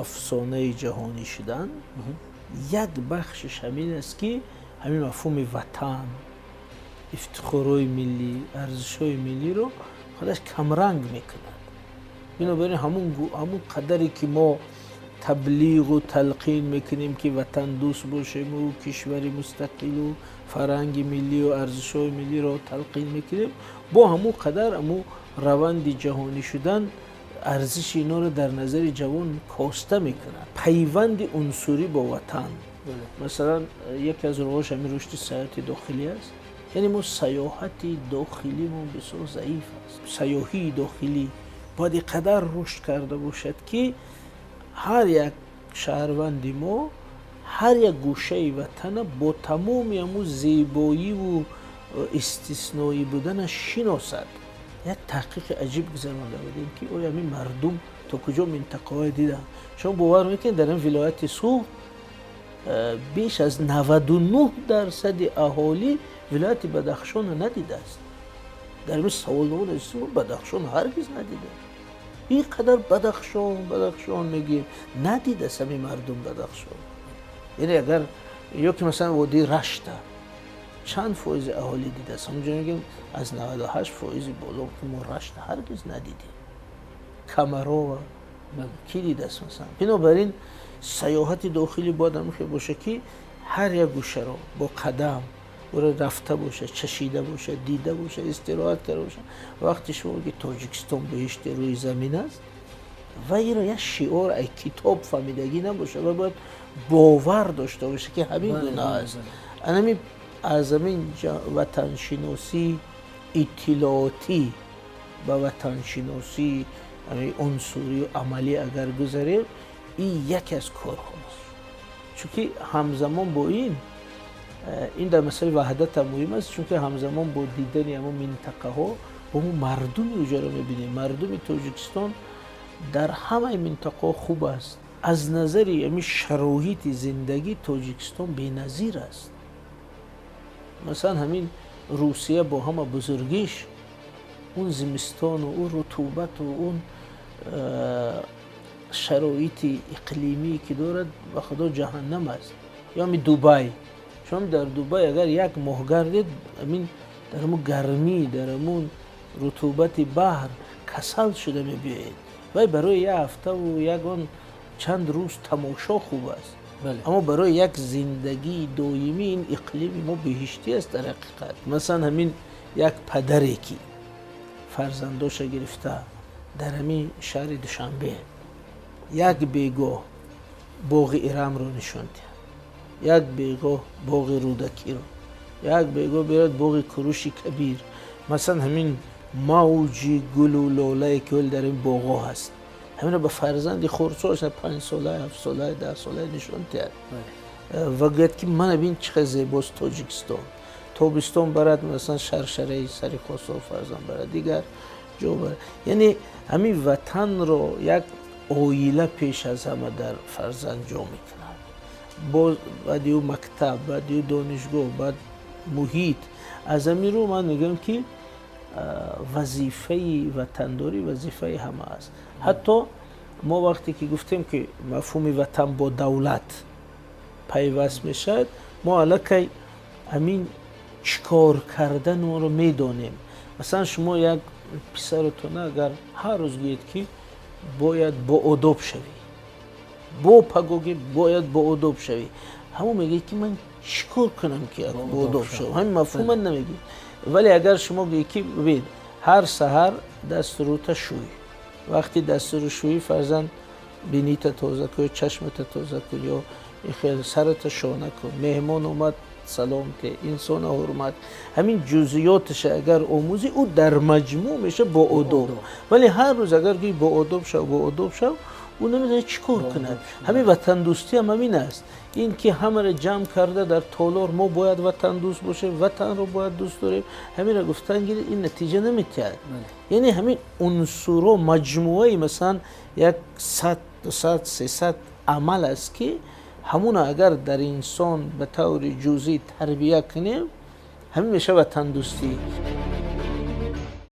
Афсонаи ҷаҳонӣ шудан як бахшиш ҳамин аст, ки ҳамин мафҳуми ватан, ифтихорҳои миллӣ, арзишҳои миллиро худаш камранг мекунад. Бинобар ин ҳамун қадаре ки мо таблиғу талқин мекунем, ки ватандӯст бошему кишвари мустақилу фарҳанги миллию арзишҳои миллиро талқин мекунем, бо ҳамун қадар ҳамун раванди ҷаҳонӣ шудан арзиши инҳоро дар назари ҷавон коста мекунад. Пайванди унсурӣ бо ватан, масалан, яке аз роҳош ҳамин рушди сайёҳати дохилӣ аст. Яъне мо сайёҳати дохилимон бисёр заиф аст. Сайёҳии дохилӣ бояд ин қадар рушд карда бошад, ки ҳар як шаҳрванди мо ҳар як гӯшаи ватана бо тамоми ҳамун зебоиву истисноӣ буданаш шиносад. Як таҳқиқи аҷиб гузаронда будем, ки оё ҳамин мардум то куҷо минтақаҳое диданд. Шумо бовар мекунед, дар ин вилояти Суғд беш аз 99% аҳолӣ вилояти Бадахшонро надидааст. Дар ин саволнома навиштем, Бадахшон ҳаргиз надидааст. Ин қадар Бадахшон, Бадахшон мегӯем, надидааст ҳамин мардум Бадахшон. Яъне агар ё ки масалан водии Рашта чанд фоизи аҳолӣ дидааст? Ҳамонҷо мегӯем, аз 98% боло, ки мо Рашта ҳаргиз надидем. Камарова кӣ дидааст, масалан? Бинобар ин сайёҳати дохилӣ бояд ҳамин хел бошад, ки ҳар як гӯшаро бо қадам ӯро рафта бошад, чашида бошад, дида бошад, истироҳат карда бошад. Вақте шумо ки Тоҷикистон беҳишти рӯи замин аст, ва инро як шиор ай китоб фаҳмидагӣ набошад ва бояд бовар дошта бошад, ки ҳамин гуна аст. Анами аз ҳамин ватаншиносӣ иттилоотӣ ба ватаншиносӣ унсурию амалӣ агар гузарем, ин яке аз корҳост. Чунки ҳамзамон бо ин дар масъалаи ваҳдатам муҳим аст, чунки ҳамзамон бо дидани ҳамон минтақаҳо бо мо мардуми уҷаро мебинем. Мардуми Тоҷикистон дар ҳамаи минтақаҳо хуб аст. Аз назари ҳамин шароити зиндагӣ Тоҷикистон беназир аст. Масалан, ҳамин Русия бо ҳама бузургиш, он зимистону он рутубату он шароити иқлимие ки дорад, ба худо, ҷаҳаннам аст. Ё ҳамин Дубай. Шумо дар Дубай агар як моҳ гардед, ҳамин дар ҳамун гармӣ, дар ҳамун рутубати баҳр касал шуда мебиёед. Вай барои як ҳафтаву ягон чанд рӯз тамошо хуб аст, аммо барои як зиндагии доимӣ ин иқлими мо беҳиштӣ аст дар ҳақиқат. Масалан, ҳамин як падаре ки фарзандоша гирифта дар ҳамин шаҳри Душанбе як бегоҳ боғи Ирамро нишон диҳад, як бегоҳ боғи Рӯдакиро, як бегоҳ биёрад боғи Куруши Кабир, масалан, ҳамин мавҷи гулу лолае ки ҳол дар ин боғҳо ҳаст, ҳаминро ба фарзанди хурдсолаш, 5 сола, 7 сола, 10 сола нишон диҳад ва гӯяд, ки мана бин, чӣ қадр зебост Тоҷикистон. Тобистон барад, масалан, шаршараи сари Хосор фарзанд барад, дигар ҷо барад. Яъне ҳамин ватанро як оила пеш аз ҳама дар фарзанд ҷо мекунад, боз баъди ӯ мактаб, баъди ӯ донишгоҳ, баъд муҳит. Аз ҳамин рӯ ман мегӯям, ки вазифаи ватандорӣ вазифаи ҳама аст. Ҳатто мо вақте ки гуфтем, ки мафҳуми ватан бо давлат пайваст мешавад, мо аллакай ҳамин чӣ кор карданро медонем. Масалан, шумо як писаратона агар ҳар рӯз гӯед, ки бояд боодоб шавӣ, бо пагоҳ бояд боодоб шавӣ, ҳамон мегӯяд, ки ман чӣ кор кунам, ки боодоб шавам? Ҳамин мафҳуман намегӯед. Вале агар шумо гӯед, ки бибин, ҳар саҳар дасту рӯта шӯй, вақти дасту рӯ шӯӣ, фарзанд, бинита тоза кун, чашмата тоза кун ё сарата шона кун, меҳмон омад, салом те, инсона ҳурмат, ҳамин ҷузъиёташа агар омӯзӣ, ӯ дар маҷмӯъ меша боодоб. Вале ҳар рӯз агар гӯӣ боодоб шав, боодоб шав, ӯ намедонад чӣ кор кунад. Ҳамин ватандӯстиам ҳамин аст. Ин ки ҳамаро ҷамъ карда дар толор мо бояд ватандӯст бошем, ватанро бояд дӯст дорем, ҳаминро гуфтан гиред, ин натиҷа наметиҳад. Яъне ҳамин унсурҳо маҷмӯаи, масалан, як 100, 200, 300 амал аст, ки ҳамуна агар дар инсон ба таври ҷузъӣ тарбия кунем, ҳамин мешавад ватандӯстӣ.